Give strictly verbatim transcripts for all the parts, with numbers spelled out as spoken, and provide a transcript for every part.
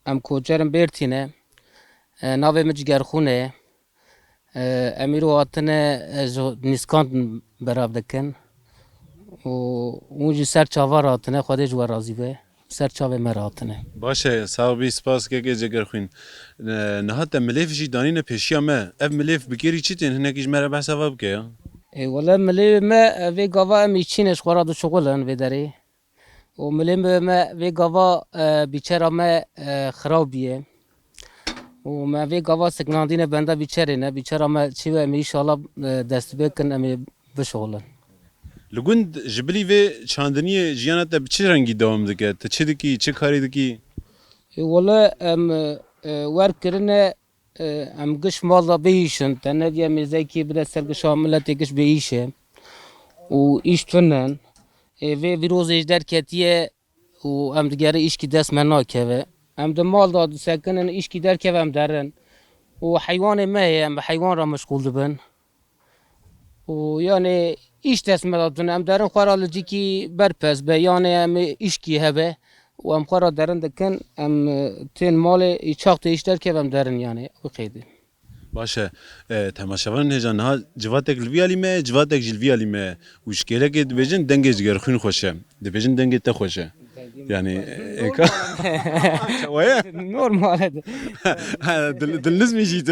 Em koçerin Bêrtî ne. E, navê min Cigerxûn e. E, em îro hatine, e, ji Nîskan berav dikin. Û hûn jî ser çava re hatine, Xwedê ji we razî be. Ser çavê me re hatine. Baş e, sax bî, spas kekê Cigerxûn. E, niha te milêv jî danîne pêşiya me. Ev milêv bi kêrî çi tên? Hinekî ji me re behsa ve bike ya. Ê, wele milêvê me, e, vê gava em îçî ne, ji xwe re dişuxulin vê derê. Û milê me, me vê gava, e, bîçera me, e, xirab bûye. Û me vê gava siknandîne benda bîçerê ne. Bîçera me çi be, em ê înşallah, e, destpê kin, em ê bişuxulin. Li gund ji bilî vê çandiniyê jiyana te bi çi rengî dewam dike? Tu çi dikî, çi karî dikî? E, wele em, e, werk kirine, e, em giş mal da biîşin. Te nediye mêzekî bide ser gişa miletê giş biîşe. Û îş tunin. Ê, vê vîrozê ji derketiye û em digere îşkî dest me nakeve. Em di mal da disekinin, îşkî derkeve em derin. Û heywanê me heye, em bi heywan re meşxûl dibin. Û yanê îş dest me de tune. Em derin xwe re li cîkî berpes be, yanê em ê îşkî hebe û em xwe re derin dikin, em, e, tên malê, î çax tê îş derkeve em derin yanê. Wî qeydê. Baş e. E, temaşevanên hêja niha civatek li vî alî me ye, civatek jî li vî alî me ye. Û ji kêlekê dibêjin dengê Cigerxûn xweş e. Dibêjin dengê te xweş e. Yani, e, e, ka-, çawa ye? Normal e. Ha, dil-, dilnizmî jî tu.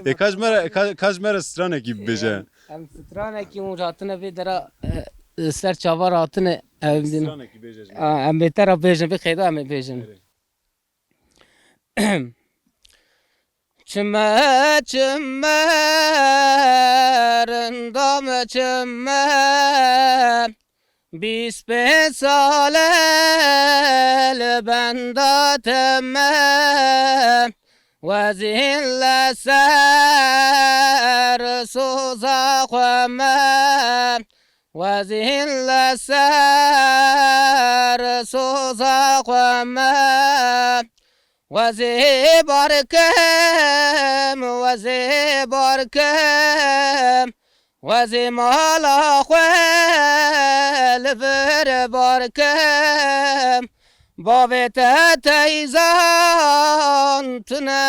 Ê, ka ji me re, ka, ka ji me re stranekî bibêje. Em stranekî hûn hatine vê dera, e, ser çava re hatine. Em din-, stranekî bêje ji me. A, em bê te re bêjin, vê qeyda em ê bêjin. Erê. Çime, çime, rindam çime, bîst pênc sal e li benda te me, wezîn li ser soza xwe me. Wezîn li ser soza xwe me, wezê bar kim, wezê bar kim, wezê mala xwe li vir bar kim. Bavê te teyzan tune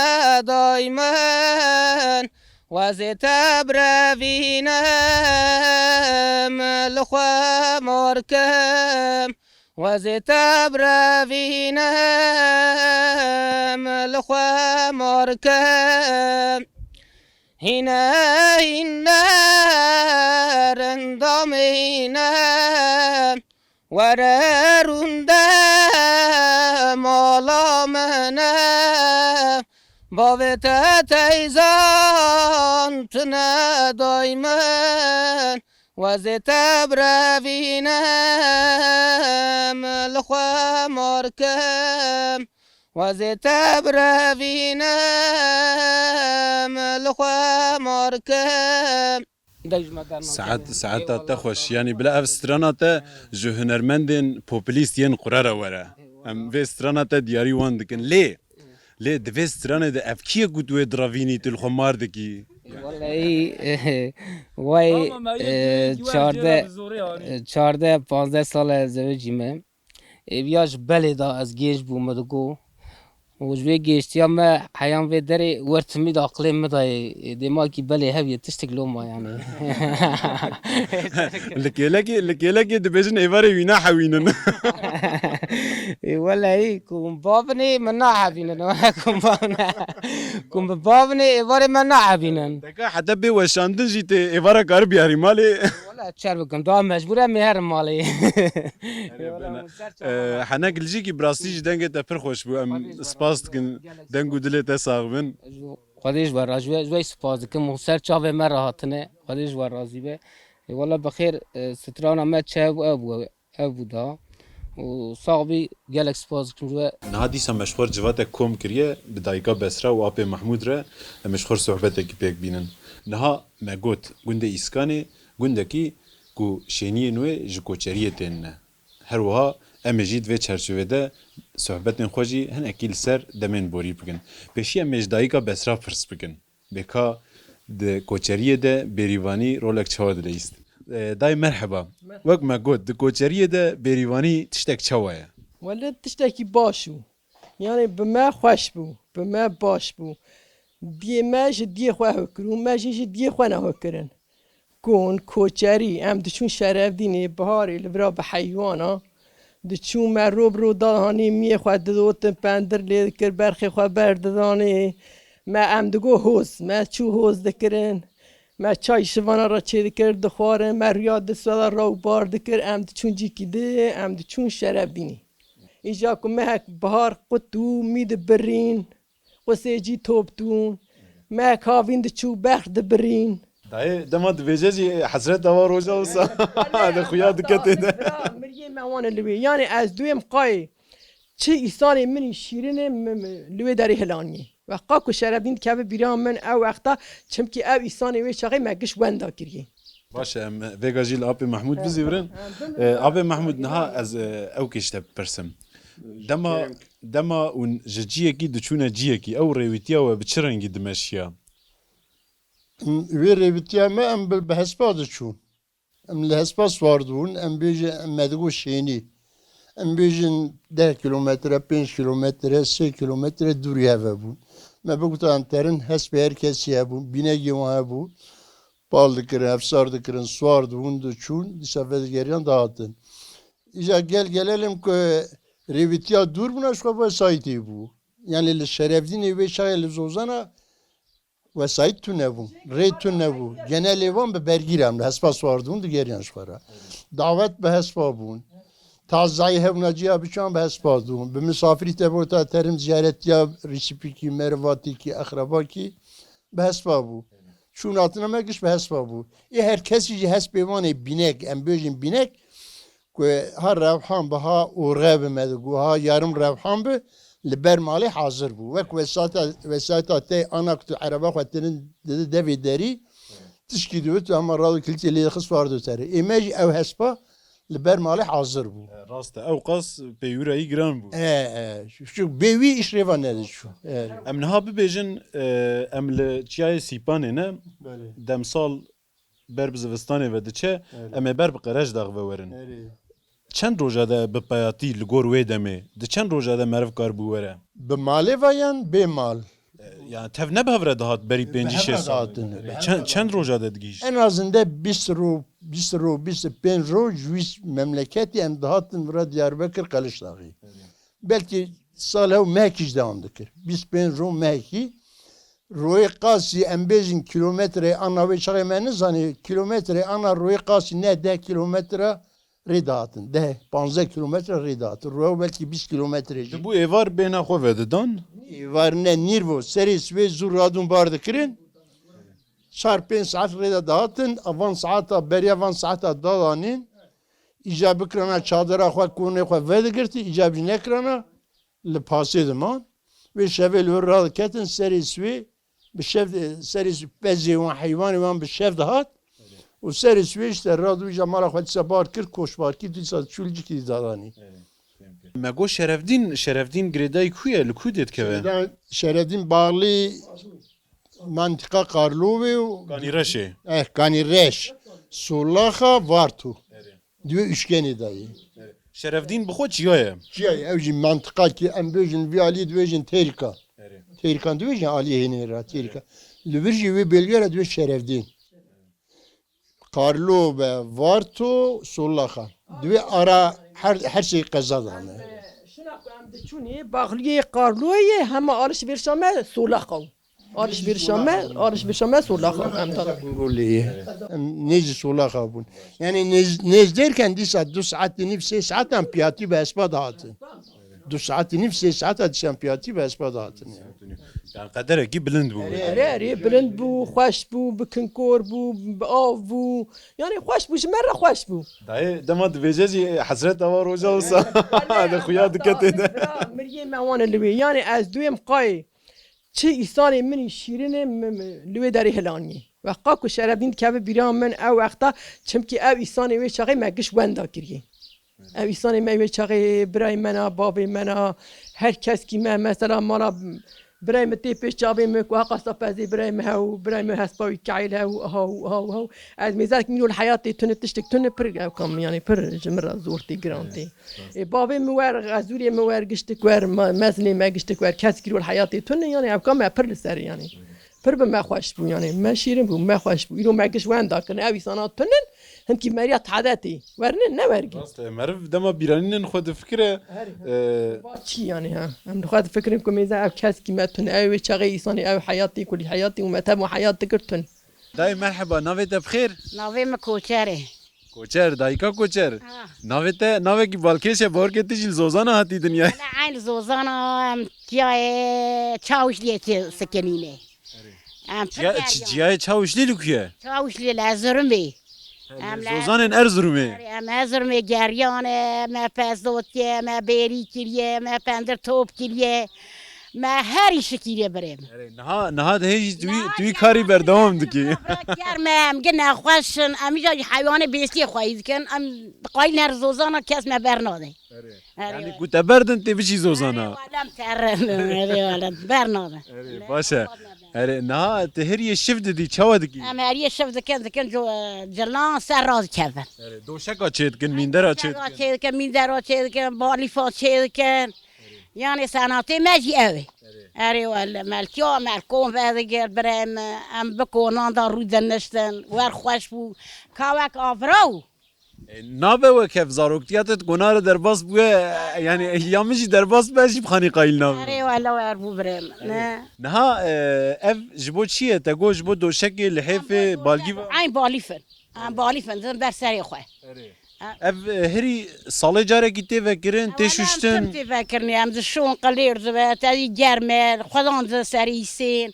day min, wezê te birevînim li xwe mar kim, wezê te birevînim li xwe mar kim. Hîne, hîne, rindam hîne, were rûnde mala min e. Bavê te teyzan tune day min, wezê te birevînim li xwe mar kim. Wezê te birevînim li xwe mar kim. Deng ji me dernaketin. Saet, saeta te xweş. Eyvallah, sağ ol. Yanî bila ev strana te ji hunermendên populîst yên qure re were. Eyvallah. Em vê strana te diyarî wan dikin. Lê, lê di vê stranê de ev kî ye ku tu wê direvînî, tu li xwe mar dikî? Wallahî, vay, Ama me yê e, diyarî çardeh, bi zorê anî. E, çardeh, panzdeh sal e zewicî me. Ê, viya ji belê da ez gêj bûm, min digot. Û ji vê gêjtiya me heyan vê derê wer timî de aqilê min dayê. Ê, dêmakî belê hev ye, tiştek loma yani. Li kêlekê, li kêlekê dibêjin êvarê wî nahewînin. Ê, welehî, ku min bavin ê, min nahevînin. Ku min bavin ê, ku min bavin ê, êvarê me nahevînin. Deka heta bê weşandin jî tê êvara kar biyarî malê. Wele çer bikim, daha mecbûr em ê herin malê. Erê bene. Ee, Henek Licîkî, bi rastî jî dengê te pir xweş bû. Em spas dikin. Deng û dilê te sax bin. Xwedê ji we razî be, ji we spas dikim. Û ser çavê me re hatine. Xwedê ji we razî be. Ê, wele bi xêr, e, strana me çev ev bû, ev bû da. Û sax bî, gelek spas dikim ji we. Niha dîsa me ji xwe re civatek kom kiriye, bi dayika Besra û apê Mehmûd re em ê ji xwe re sohbetekî pêk bînin. Niha me got, gundê Îskanê, gundekî ku şêniyên wê ji koçeriyê tên ne. Her wiha em ê jî di vê çerçevê de sohbetên xwe jî hinekî li ser demên borî bikin. Pêşî em ê ji dayika Besra pirs bikin. Bê ka di koçeriyê de bêrîvanî rolek çawa dileyîst? E, dayê merheba. Merheba. Wek me got, di koçeriyê de bêrîvanî tiştek çawa ye? Wele tiştekî baş û Yanî bi me xweş bû, bi me baş bû. Diyê me ji diyê xwe hokir û me jî ji diyê xwe nehokir in. Kon, koçerî, em diçûn Şerevdînê, biharê li vira bi heywana. Diçûn me ro bi ro da hanî miyê xwe didotin, pendir lê dikir, berxê xwe berdidanê. Me em digo hoz, me çû hoz dikirin. Me çay ji vana re çêdikir, dixwarin, me riya di sweda re û bar dikir, em diçûn cîkî di, em diçûn Şerevdînê. Îja ku mehek bihar qut û mî dibirîn, qusê cî top dûn, mehek havîn diçû, berx dibirîn. Dayê, dema dibêje jî hesret ava roja wisa. Di xuya diketê de. Miriyê me wane li wê. Yanî ez duyêm qayê. Çi îsanê min î şîrin ê, mi, mi, li wê derê hilaniyê. Wexta ku Şerefdîn dikeve bîra min ew wexta, çimkî ew îsanê wê çaxê me giş wenda kiriye. Baş e, em vêga jî li Apê Mehmûd bizîvirin. Em, em, Ee, Apê Mehmûd, niha ez, e, ew kê ji te bipirsim. Dema, dema hûn ji ciyekî diçûne ciyekî, ew rêwîtiya we bi çi rengî dimeşiya? Wê rêwîtiya me em bi, bi hespa diçûn. Em li hespa siwar dibûn, em bêjin, em me digot şênî. Em bêjin deh kîlometre, pênc kîlometre, sê kîlometre dûrî heve bûn. Me bigota em terin, hespê her kesî hebûn, bînegê wan hebû. Pal dikirin, hevsar dikirin, siwar dibûn, diçûn, dîsa vedigeriyan dihatin. Îja gel gelelim ku rêwîtiya dûr bûna ji xwe vesayîtê bû. Yanî li Şerefdînê wê çaxê li Zozana Wesayît tune bû, rê tune bû. Genelê wan bi bergî re em li hespa siwar dibûn, digeriyan ji xwe re. Dawet bi hespa bûn. Tazayî hebûna ciya biçûn bi hespa dibûn. Bi misafirî te bota terim ziyaretiya rîsipîkî, merivatîkî, exrebakî bi hespa bû. Çûn hatina me giş bi hespa bû. Ê her kesî jî hespê wan ê bînek, em bêjin bînek, ku ha rewhan bi, ha orxe bi me digo, ha yarım rewhan bi, li ber malê hazir bû. Wek wesayta, wesayta te ana ku tu ereba xwe tinin didi devê derî, tişkî diwit, hema rado kilîtê lê dixist, wardo terê. Ê me jî ew hespa li ber malê hazir bû. E, rast e. Ew qas peywira yî giran bû. E, e. Çi bê wî îş rêva nediçû. E. Em niha bibêjin, e, em li Çiyayê Sîpanê ne, Belê. Demsal ber bi zivistanê ve diçe, Erê. Em ê ber bi Qerejdax ve werin. Erê. Çend roja de bi peyatî li gor wê demê, di çend roja de meriv karibû were? Bi malê ve yan bê mal? E, yani tev ne bi hev re dihat berî Bi pêncî hev re şêst sal? Dihatin. Çend, çend roja de digihîşt? En azinde bîst ro, bîst ro, bîst û pênc roj ji wî memleketî em dihatin vira Diyarbekir, Qelişdaxî. Belkî sal hew mehekî jî dewam dikir. Bîst pênc roj mehekî. Royê qasî em bêjin kîlometreyê ana wê çaxê me nizanî, kîlometreyê ana royê qasî ne deh kîlometre rê dihatin. Deh, panzdeh kîlometre rê dihatin. Roya belkî bîst kîlometre jî. Dibû êvar bêhna xwe vedidan? Êvar ne, nîr bû. Serê sibê zû radûn bar dikirin. Çar pênc saet rê de dihatin. A van saeta, beriya van saeta dadanîn. Îca bikirana çadira xwe, konê xwe vedigirtî, îca jî nekirana, li pasê diman. Wê şevê li wir radiketin, serê swê, bi şev, serê swê pezê wan, heywanê wan bi şev dihat. Û serê swê işte radû îca mala xwe dîsa bar kir, koçbarkî dîsa çû li cîkî dî dadanî. Me got Şerefdîn, Şerefdîn girêdayî ku ye, li ku dê dikeve? Şerefdîn, Şerefdîn bağlı Mantika Karlovê û Kanî Reşê. Eh, Kanî Reş. Solaxa, Varto. Di wê üçgenê de ye. Şerefdîn bi xwe çiya ye? Çiya ye? Ew jî mantika ki em bêjin vî alî dibêjin Terîka. Terîkan dibêjin alî hênê re, Terîka. Li vir jî wê bêlge re dibê Şerefdîn. Karlo be, Varto, Solaxa. Di wê ara her, her şey qeza de me. Şuna ku em diçûnê, Baxliyê Karloyê hema alişvêrişa me Solaxa. Alişvêrişa me, alişvêrişa me Solaxa. Em ta Bingolê ye. Em nêzî Solaxa bûn. Yani nêz, nêz derken dîsa du saet û nîv, sê saet em piyatî bi hespa dihatin. Du saet û nîv, sê saet dîsa em piyatî bi hespa dihatin. Yani qederekî bilind bû. Erê, erê, bilind bû, xweş bû, bi kinkor bû, bi av bû. Yani xweş bû, ji me re xweş bû. Dayê, dema dibêje jî hesret ava roja wisa. Di xuya diketê de. Miriyê me wane li wê. Yani ez duyêm qayê. Çi îsanê min î şîrin ê, mi, mi, li wê derê hilaniyê. Wexta ku Şerefdîn dikeve bîra min ew wexta, çimkî ew îsanê wê çaxê me giş wenda kiriye. Ew îsanê me wê çaxê birayê me na, bavê me na, her keskî me, mesela mala Birayê min tê pêş çavê min ku heqasa pezê birayê min hew, birayê min hespa wî keîl hew, aha û aha û aha û. Ez mêzek mîro li heyatê tune tiştek tune pir ew kam, yanî pir ji min re zor tê, giran tê. Ê, bavê min wer, xezûrê min wer, giştik wer, me-, mezinê me giştik wer, keskî ro li heyatê tune, yanî ew kam me pir li ser, yanî. Pir bi me xweş bû, yanî me şîrin bû, me xweş bû. Îro me giş wenda kirin, ew îsana tunin, hinkî meriya tade tê. Werinin, ne wergî. Rast e, meriv dema bîranînin xwe difikire, Herî, e, ba çi yanî ha? Em li xwe difikirin ku mêze ev keskî me tune, ew ê çaxê îsanê, ew heyatê kulî heyatê û me temo heyat dikir tun. Dayê merheba, navê te bi xêr? Navê min Koçer e. Koçer, dayika Koçer. Ha. Navê te, navekî balkêş e, bawerke tu jî li Zozana hatî dinyayê. Wele eyn li Zozana em tiyayê Çawişliyê tê sikinînê. Erê. Em pir Ciya-, deryan. Çi-, ciyayê Çawişlî li ku ye? Çawişlî li Erzurumê. He, Em li li Zozanên Erzurumê. Erê, em Erzurumê geriyan e, me pezot ye, me bêrî kiriye, me pendir top kiriye. Me her îşi kiriye birê min. Erê, niha, niha dihê jî tu wî, Niha tu wî jî karî em berdewam dikî. Germ e, em gi nexweş in, em îca jî heywanê bêstiyê xweyî dikin, em qayîl her Zozana kes me bernade. Erê. Erê Yanî wele. Ku te berdin tê biçî Zozana. Erê wele em terin. Erê wele bernade. Erê, baş e. Erê, niha te heriyê şiv didî, çawa dikî? Em heriyê şiv dikin, dikin co-, cilan ser raz kevin. Erê, doşeka çê dikin, mîndera çê Doşeka dikin. Çê dikin, mîndera çê dikin, balîfa çê dikin. Yanî senatê me jî ew e. Erê wele, melkiya melkon vedigir, birê min, em bi konan da rû diniştin, wer xweş bû. Ka wek avra û. E, nabe wek hev zaroktiya te di kona re derbas bûye, e, yanî, e, ya min jî derbas be, jî bi xanî qayîl nabe. Erê wele wer bû birê min, ne. Niha, e, ev ji bo çi ye? Te got ji bo doşekê, lihêfê, balgî ve? Eyn balîf in. Em balîf in, didin ber serê xwe. Erê. Ha. Ev, e, herî salê carekî tê vekirin, tê Wele em şuştin? Tim tê vekirin, em dişon qilêr dibe, te dî germ e, xwedan di serê îsên,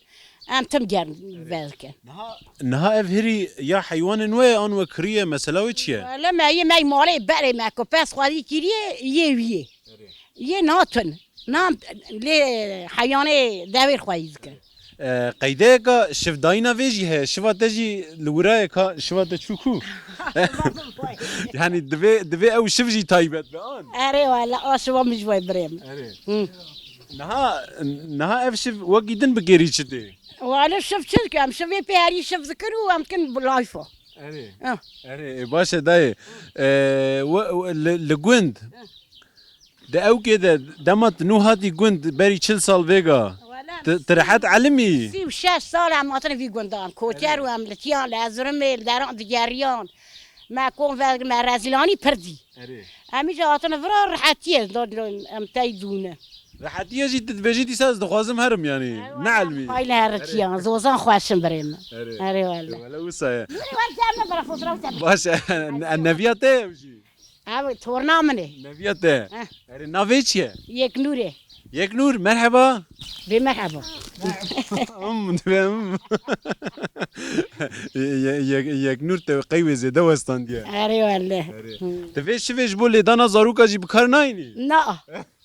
em tim germ vekin. Niha, niha ev herî ya heywanên we ye an we kiriye, mesela wê çi ye? Wele me yê me malê berê me ku pez xwedî kiriye, yê wî yê. Erê. Yê natin. Nan lê heyanê devêr xweyî dikin. E, qeydeyeka şivdayîna vê jî heye. Şiva te jî li wira ye ka şiva te çû ku? Yanî divê, divê ew şiv jî taybet be an? Erê wele, a şiva min ji vay birê min. Erê. Hı. Niha, niha ev şiv wekî din bi kêrî çi tê? Wele şiv çi dikim? Şivê pê herî şiv dikin û em dikin layfa. Erê. Ah. Erê, e, baş e dayê. E, we, we, li, li gund. Di ewkê de dema tu nû hatî gund berî çil sal vêga, Wele tu, tu rehet elimî? Sî û şeş sal em hatine vî gundan. Koçer û em li tiyan, li Erzurumê, li deran digeriyan. Me kom ve me rezîlanî pir dî. Erê. Em îca hatine vira rehetiyê, do, do, em tey dûne. Rehetiyê jî tu dibêjî dîsa ez dixwazim herim yanî. Erê, Ne wele, elmî. Xayle heritiyan, zozan xweşin birê min. Erê. Erê wele. Wele wisa ye. Nûrê wer ser me bera fotoğraf ser. Baş e, ne-, neviya te ye ew jî? Ew torna min e. Neviya te. Heh. Erê, navê çi ye? Yeknûr e. Yeknûr, merheba. Bê merheba. Hım, dibe hım. Ye-, ye-, Yeknûr te qey wê zêde westandiye. Erê wele. Erê. Hı. Te vê şivê ji bo lêdana zaroka jî bi kar nayînî? Na.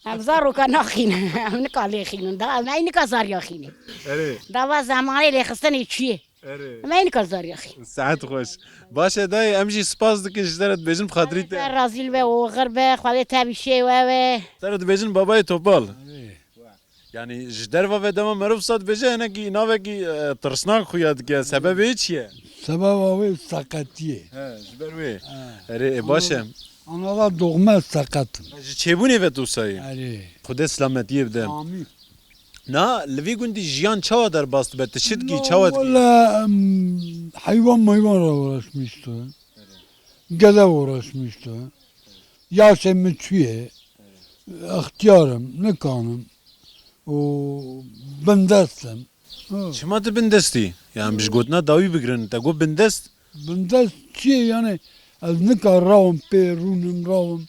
Em zaroka naxînin. Em nika lê xînin. Da, em ey nika zarya xînin. Erê. Dava zemanê lêxistinê çûyê. Erê. Em ey nika zarya xînin. Saet xweş. Baş e dayê, em jî spas dikin ji te re dibêjin bi xatirî te. Te razî be, oxir be, Xwedê te bî şê we be. Te re dibêjin babayê Topal. Erê. Yanî ji derva ve dema merov sa dibêje hinekî navekî, e, tirsnak xuya dike. Sebebê çi ye? Sebeba wê seqetiyê. He, ji ber wê. He. Erê, e, baş e. Ana, ana da doğma seqet im. Ji çêbûnê ve tu sayî. Erê. Xwedê selametiyê bide. Amîn. Na, li vî gundî jiyan çawa derbas dibe? Tu çi dikî, çawa dikî? Wele, em, heywan meywan re uğraşmıştı. Gede uğraşmıştı. Yaşê min çûye. Extiyar im, nikanim. Û bindest im. Ha. Çima tu bindestî? Yani, em ji gotina dawî bigirin, te got bindest? Bindest çi ye yani? Ez nika rawim pê, rûnim rawim.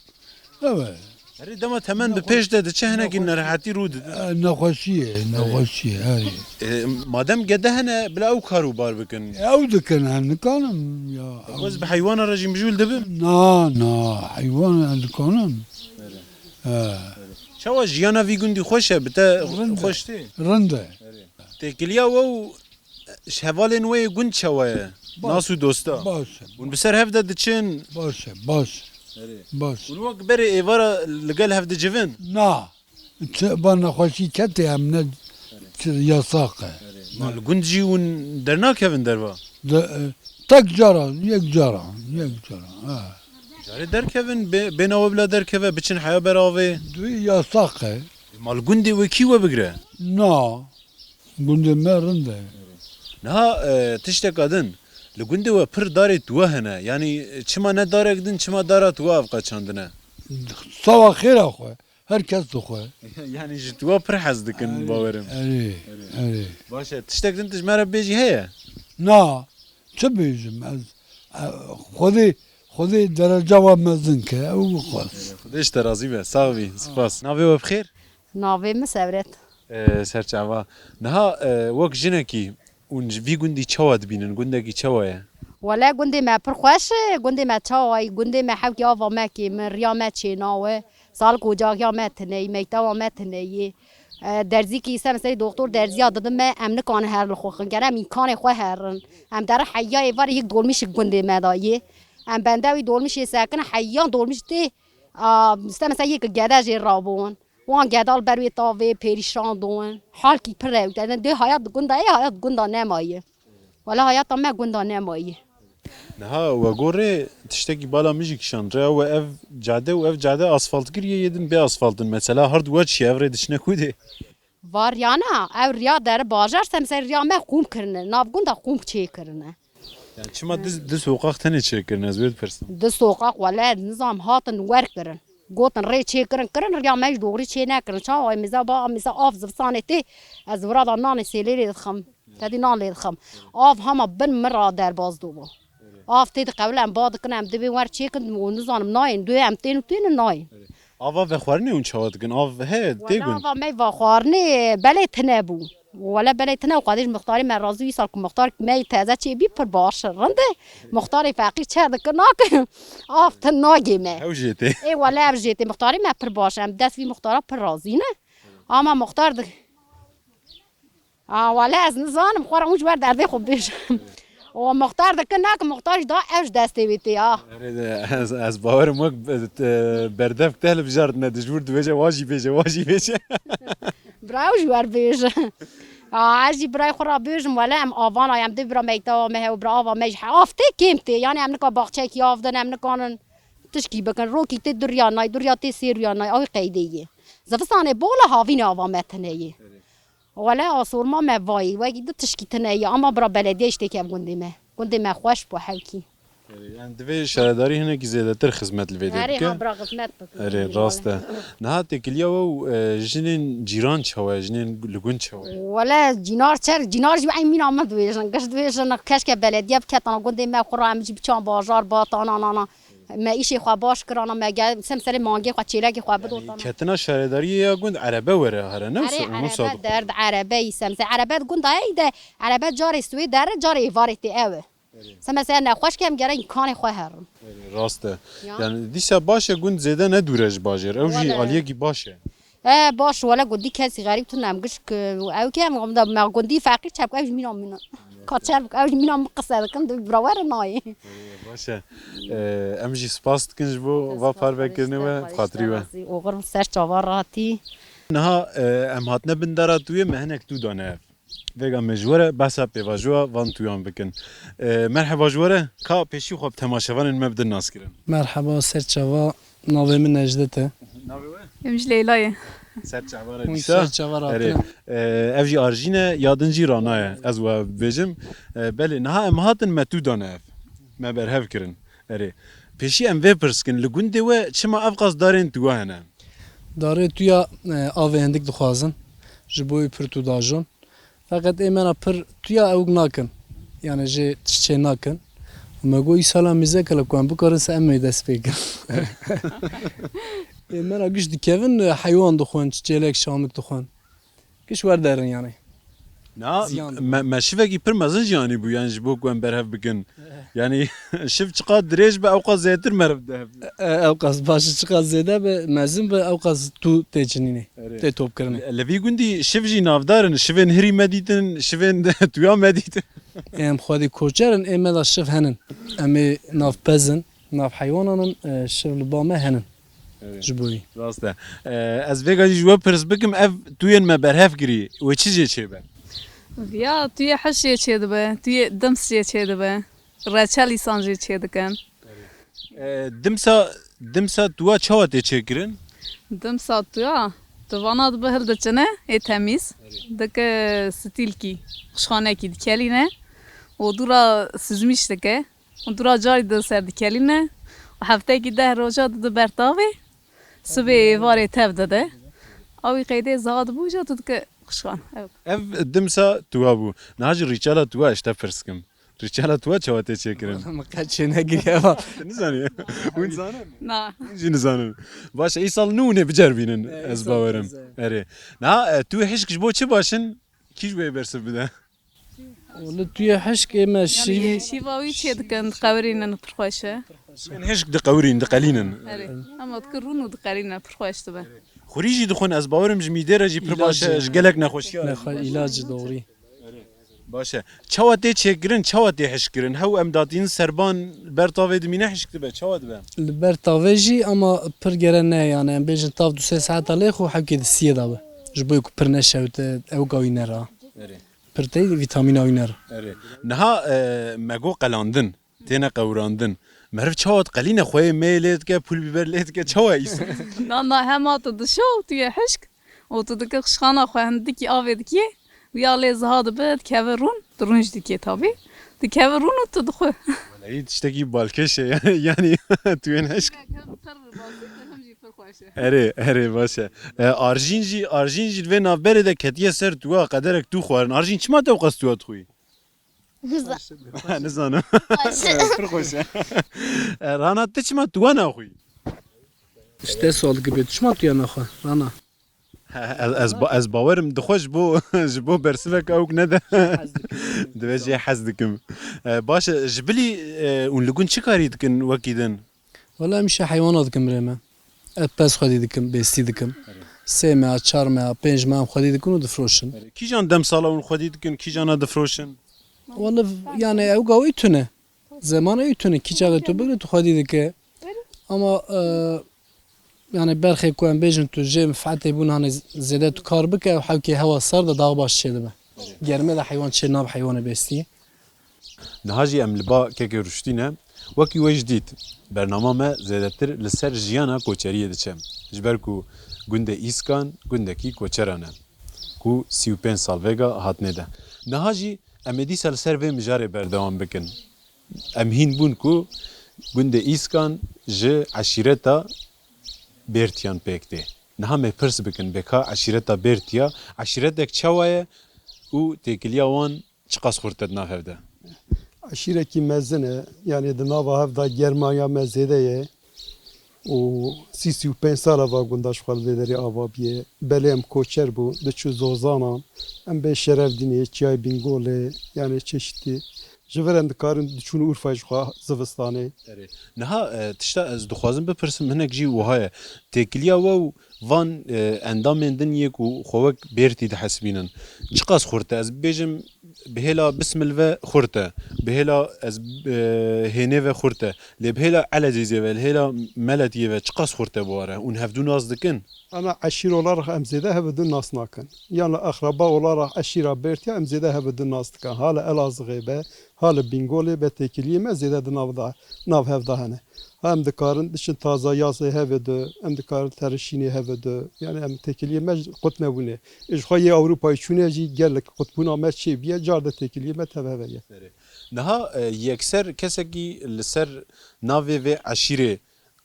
Evet. Erê, dema temen bi pêş de diçe, hinekî nerehetî rû dide. E, nexweşî ye, nexweşî ye, erê. E, madem gede hene, bila ew kar û bar bikin. Ew dikin, em nikanim ya. Ez bi heywana re jî mijûl dibim? Na, na, heywan ez dikanim. He. Çawa jiyana vî gundî xweş e, bi te xweş tê? Rind e. Têkiliya we û ji hevalên we yê gund çawa ye? Baş. Nas û dosta? Baş e. Hûn bi ser hev de diçin? Baş e, baş. Erê. Baş. Hûn wek berê êvara li gel hev dicivin? Na. Çi, ba nexweşî ketê em ne, Yasak e. Ma li gund jî hûn dernakevin derva? De, e, tek cara, yek cara, yek cara. Ha. Carê derkevin, bê, bê nawe bila derkeve, biçin heya ber avê. Duyî yasak e. Ma li gundê we kî we bigire? Na. Gundê me rind e. Niha, e, tişteka din, li gundê we pir darê tuwe hene. Yanî, çima ne darek din, çima dara tuwe ev qeçandine? Sawa xêra xwe. Her kes dixwe. Yanî ji tuwa pir hez dikin, bawerim. Erê, erê. Baş e, tiştek din tu ji me re bêjî heye? Na, çi bêjim ez? E, Xwedê, Xwedê dereca we mezin ke, ew bixwaz. Xwedê ji te razî be, sax bî, spas. Navê we bi xêr? Navê min Sewret. E, serçava. Niha, e, wek jinekî, Hûn ji vî gundî çawa dibînin? Gundekî çawa ye? Wele gundê me pir xweş e, gundê me çawa ye? Gundê me hewkî ava me kêm e, riya me çênawe, salik ocaxiya me tune ye, mektewa me tune ye. E, derzîkî se meselê doktor derziya didin me, em nikarin her li xwe xin, gere em îmkanê xwe herin. Em derin heya êvarê yek dolmîşik gundê me de ye. Em bende wî dolmîşê sekinin, heya dolmîş tê, a, se mesela yek gede jê rabûn. Wan gedal ber wê tavê perîşan dûn. Halkî pir rewte. Dê hayat di gunda ye, hayat di gunda nemaye. Wala hayata me gunda nemaye. Niha we gorê tiştekî bala min jî kişand. Rêya we ev cade û ev cade asfaltkirî ye, yê din bê asfalt in. Mesela hard we çi ye, ev rê diçine ku dê? Var yana, ev riya deri bajar, semser riya me qûm kirine. Nav gunda qûm çê kirine. Yani çima du, du soqaq tenê çêkirin, ez wê dipirsim. Du soqaq wele nizam hatin wer kirin. Gotin rê çêkirin, kirin, riya me ji doğru çê nekirin. Çawa mêza ba, mêza av zivistanê tê, ez vira da nanê sêlê lê dixim. Tedî nan lê dixim. Av hema bin min ra derbaz dobo. Av tê diqewile em ba dikin, em dibê wer çêkin û nizanim nayên. Duyê em tên û tên nayên. Ava vexwarinê hûn çawa dikin? Av heye, tê Wele gund? Ava me va xwarinê belê tine bû. Wele belê tine û qadî ji muxtarê me razî wî sal ku muxtar me teze çê bî pir baş e. Rind e. Muxtarê feqîr çer dike nake. Av tin nagê me. Ew jê tê. Ê wele ev jê tê. Muxtarê me pir baş e. Em dest vî muxtara pir razî ne. Ama muxtar di-, A, wele ez nizanim, xwe re hûn ji wer derdê xwe bêjin. O muxtar dikin, nake muxtar jî da ev ji destê wê tê ya. Erê de, ez, ez bawerim wek be-, te-, berdevk te hilbijartine, dijbûr dibêje, wa jî bêje, wa jî bêje. Bira ew ji wer bêje. A, ez jî birayê xwe re bêjim, wele em avana, em dê bira meytava me hew, bira ava me jî he-, av tê kêm tê. Yani em nika baxçeyekî av din, em nikanin tişkî bikin. Rokî tê duriya nay, duriya tê sêriya nay, ew qeydê ye. Zivistanê bol e, havînê ava me tine ye. Wele asorma me vayî, wekî di tişkî tine ye, ama bira belediye îştê kev gundê me. Gundê me xweş bû hewkî. Erê, yani divê şaredarî hinekî zêdetir xizmet li vê dê Erê, bike. Ha, bira xizmet bike. Erê, rast e. Niha têkiliya we û, e, jinên cîran çawa ye? Jinên li gund çawa ye? Wele cînar çer, cînar jî eyn mîna min dibêjin. Giş dibêjin, keşke belediye biketana gundê me xwe ra em jî biçan bajar, batana, nana. Me îşê xwe baş kirana, me gel, sem serê mangê xwe, çêlekê xwe bidotana. Ketina şaredariyê ya gund erebe were here, ne? Erê, wisa, wisa erebe dixwe. Derd erebe î sem se. Erebe gunda ey de, erebe carê swê dere, carê êvarê tê ew e. Erê. Se mesela nexweş ke em gere îmkanê xwe herin. Erê, rast e. Ya. Yani dîsa baş e gund zêde ne dûr e ji bajêr. Ew jî Wele. Aliyekî baş e. E, baş, wele gundî kesî xerîb tune em gişk, ew ke em, em da me gundî feqîr çepk, ew jî mîna mîna. Ka çepk, ew jî mîna min qise dikin, di bira were nayê. Baş e. E, em jî spas dikin ji bo va parvekirinê we, bi xatirî we. Oxir ser çava ratî. Niha, e, em hatine bin dara tûyê, me hinek tû dane ev. Vêga me ji we re behsa pêvajoya van tûyan bikin. E, merheba ji we re, ka pêşî xwe bi temaşevanên me bidin naskirin. Merheba, ser çava, navê min Necdet e. Navê we? Em ji Leylayê. Ser çava re Hûn dîsa. Ser çava Erê, ratine. E, ev jî Arjîn e, ya din jî Rana ye, ez we bibêjim. E, belê, niha em hatin me tû dane ev. Me berhev kirin. Erê. Pêşî em vê pirs kin, li gundê we çima ev qas darên tûwe hene? Darê tûya, e, avê hindik dixwazin. Ji bo wî pir tû dajon. Feqet ê me re pir tûya ewk nakin. Yani jê tişt çê nakin. Û me got, îsala mîzek e, ku em bikarin se em ê dest pê kin. Ê me re giş dikevin, heywan dixwin, çêlek, şamik dixwin. Giş werderin yani. Na, Ziyan me, dibin. Me şivekî pir mezin jî anî bû, yani ji bo ku em berhev bikin. Yani şiv çiqas dirêj be, ewqas zêdetir meriv dihevî. E, ewqas baş e, çiqas zêde be, mezin be, ewqas tû tê çinînê, Erê. Tê topkirinê. Li vî gundî şiv jî navdar in, şivên hirî me dîtin, şivên tuya me dîtin. Em xwedî koçer in, ê me de şiv henin. Em ê nav pez in, nav heywanan in, e, şiv li ba me henin. Evet. Ji bo wî. Rast e. E, ez vêga jî ji we pirs bikim, ev tuyên me berhev kirî, wê çi jê çêbe? Ya, tuyê hiş jê çêdibe, tuyê dims jê çêdibe, reçel îsan jê çêdikin. E, dimsa, dimsa tuwa çawa tê çêkirin? Dimsa tuwa, tu vana dibe hildiçine, ê temîz, dike stîlkî, qişxanekî dikelîne û dûra sizmîş dike. Û dûra carî di ser dikelîne û heftekî deh roja di, di ber tavê, sibê êvarê tev dide. Ew î qeydê ziha dibû, îja tu dike qişxan. Ew. Ev dimsa tuwa bû. Niha jî rîçela tuwa ez te pirs kim. Rîçela tuwa çawa tê çêkirin? Wala min qet çê negiriye va. Tu nizanî? Hûn zanin? Na. Hûn jî nizanin. Baş e, îsal nû hûn ê biceribînin, e, ez îsal bawerim. Erê. Niha, e, tu hişk ji bo çi baş in? Kî ji wê bersiv bide? Wele tu yê hişkê me şîvî. Şîva wî çê dikin, diqewirînin, pir xweş e. Bên hişk diqewirîn, diqelînin. Erê. Ama dikin rûn û diqelînin, pir xweş dibe. Xurî jî dixwin, ez bawerim ji mîdê re jî pir baş e, ji gelek nexweşiya. Nexwe îlac, doğru. Baş e. Çawa tê çêkirin, çawa tê hişkirin? Hew em datînin serban ber tavê dimîne hişk dibe, çawa dibe? Li ber tavê jî ama pir gere ne yani, em bêjin tav du sê saeta lê xwe hewkê di siyê de be. Ji bo ku pir neşewte, ew gawî nera. Erê. Pir tê vîtamîna wî nera. Erê. Niha, e, me got qelandin, têne qewirandin. Meriv çawa diqelîne, xweyê meyê lê dike, pul bîber lê dike, çawa îs? Na, na, hema tu dişo, tu yê hişk û tu dike qişxana xwe hindikî avê dikî, wî ya lê ziha dibe, dikeve rûn, tu rûn jî dikê tabî. Dikeve rûn û tu dixwe. Wele, tiştekî balkêş e, yani, yani, tu yên hişk. Hem qir basît e, hem jî pir xweş e. Erê, erê, baş e. E, arjîn jî, arjîn jî li vê navberê de ketiye ser tuwa, qederek tu xwarin. Arjîn, çima te ew qas tuwa dixwî? Niza- Nizanim. Pir xweş e. E, Rana, tu çima tuwa naxwî? Ji te sual dike bê, tu çima tuya naxwe, Rana? He, ez, ez, ba- ez bawerim dixwe ji bo, ji bo bersivek ewk nede. Divê jê hez dikim. E, baş e, ji bilî, e, hûn li gund çi karî dikin wekî din? Wela em îşe heywana dikim birê me. Ez pez xwedî dikim, bêstî dikim. Sê meha, çar meha, pênc meha em xwedî dikin û difroşin. Kîjan demsala hûn xwedî dikin, kîjana difroşin? Wela yani ew gawî tune. Zeman ew tune. Kî çaxê tu bigre tu xwedî dike. Ama, e, yani berxê ku em bêjin tu jê menfaetê bûn hanê zêde tu kar bike, ew hewkê hewa sar de daha baş çêdibe. Germê de heywan çê nabe heywanê bêstî. Niha jî em li ba kekê Ruştî ne. Wekî we jî dît, bernama me zêdetir li ser jiyana koçeriyê diçe. Ji ber ku gundê Îskan gundekî koçeran e, ku sî û pênc sal vêga hatine de. Niha jî em ê dîsa li ser vê mijarê berdewam bikin. Em hîn bûn ku gundê Îskan ji eşîreta Bêrtiyan pêk tê. Niha me pirs bikin, bê ka eşîreta Bêrtiya, eşîretek çawa ye û têkiliya wan çiqas xurt e di nav hev de? Eşîrekî mezin e, yanî di nava hev de germaya me zêde ye û sî, sî û pênc sal e va gunda ji xwe li vê derê ava bûye. Belê em koçer bûn, diçû zozanan, em bê Şerefdînê, Çiyayê Bîngolê, yanî çeşitî ji vir em dikarin diçûn Urfayê ji xwe zivistanê. Erê. Niha, e, tişta ez dixwazim bipirsim, hinek jî wiha ye. Têkiliya we û van, e, endamên din yê ku xwe wek Bêrtî dihesibînin, çiqas xurt e? Ez bibêjim, bi hêla Bismil ve xurt e. Bi hêla ez, e, Hênê ve xurt e. Lê bi hêla Elezîzê ve, li hêla Meletiyê ve çiqas xurt e bi we re? Hûn hevdû nas dikin? Ana eşîr olarak em zêde hev bi du nas nakin. Yan li akraba olarak eşîra Bêrtiya em zêde hev bi du nas dikin. Ha li Elazığê be, ha li Bîngolê be, têkiliyê me zêde di nav da, nav hev da hene. Ha em dikarin diçin taza yazê hev de, em dikarin terişînê hev de. Yani em têkiliyê me qut nebûne. Ji xwe yê Ewropayê çûne jî gelek qutbûna me çêbiye, car de têkiliyê me tev hev e. Niha, e, yekser kesekî li ser navê vê eşîrê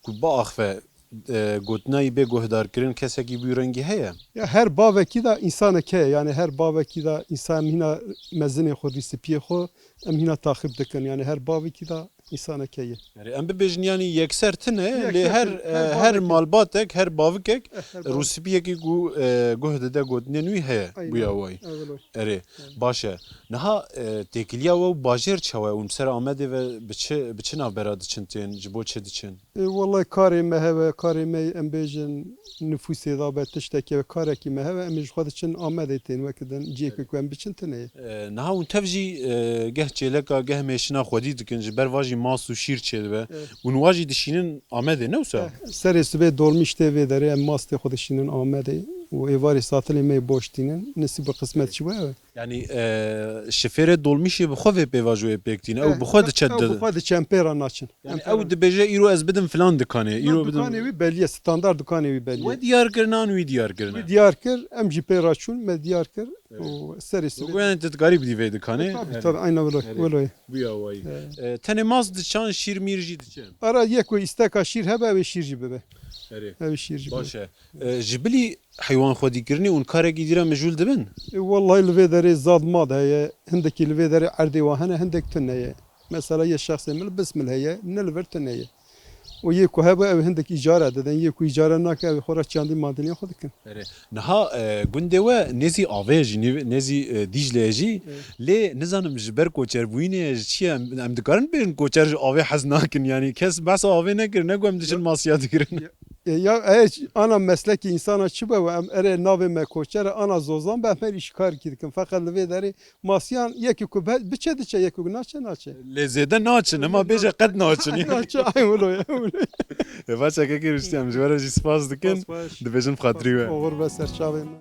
ku biaxive, e, gotina wî bê guhdarkirin, kesekî bi wî rengî heye? Ya her bavekî de însanek heye, yani her bavekî de însan em hîna mezinê xwe, rîsipiyê xwe em hîna taxîb dikin, yani her bavekî de însanek heye. Erê, em bibêjin, yanî yekser tune, yekser lê her, tune, her, e, her bavekî, malbatek, her bavikek, eh, her bavek, rûsipiyekî ku, e, guh dide gotinên wî heye, aynen, bûya wayî. Erê, baş e. Niha, e, têkiliya we û bajêr çawa ye? Hûn bi ser Amedê ve bi çi, bi çi navbera diçin tên? Ji bo çi diçin? E, wellahî karê me heve, karê me em bêjin nifûsê da be tiştekê ve, karekî me heve, em ê ji xwe diçin Amedê tên, wekî din cihekê ku em biçin tune ye. E, niha hûn tev jî, e, geh çêleka, geh mêşina xwedî dikin, ji ber va jî Mas û şîr çêdibe. Evet. Û niha jî dişînin Amedê, ne wisa? Serê sibê dolmîş tê vê derê, em mas tê xwe dişînin Amedê û êvarê satilê me boş tînin. Nisîb û qismet çi bû ew e. Yanî e, şifêrê dolmîşê bi xwe vê pêvajoyê pêk tîne. Ew bi xwe diçe Ew bi xwe diçe, em pê re naçin. Yanî ew dibêje îro ez bidim filan dikanê. Îro bidim. Dukanê wî belî ye, standart dukanê wî belî ye. We diyar kirine an wî diyar kirine? Wî diyar kir, em jî pê re çûn, me diyar kir û serê sibê. Goyan tu dikarî bidî vê dikanê? Tabii tabii, aynen wilo. Wilo ye. Buya wayî. E, tenê mas diçan, şîr mîr jî diçe? Ara yek ku îsteka şîr hebe, ew ê şîr jî bibe. Erê. Ew ê şîr jî bibe. Baş e. E, ji bilî heywan xwedîkirinê û karekî dî re mijûl dibin? E, Wellahî li vê derê zad mad heye, hindekî li vê derê erdê wan hene, hindek tune ye. Mesela yê şexsê min li Bismil heye, ne li vir tune ye. Û yê ku hebe ew hindek îcare didin, yê ku îcare nake ew ê xwe re çandî mandiniyê xwe dikin. Niha e, gundê we nêzî avê ye jî, nêv- nêzî e, Dîclê ye jî. Lê nizanim ji ber koçerbûyînê ye, ji çi ye, em, em dikarin bêjin koçer ji avê hez nakin, yanî kes behsa avê nekir, ne ku em diçin masiya digirin. E, ya e, ana meslekî însana çi be we, em erê navê me koçer e, ana zozan be, em her îş karkî dikin. Feqet li vê derê masiyan yekî ku be- biçe diçe, yekî ku naçe naçe. Lê zêde naçin, hema bêje qet naçin. Naçe, ay wilo ye, wilo ye. Ê, baş e, kekê Riştî, em ji we re jî spas dikin. Dibêjin bi xatirî we. Oxir be ser çavê me.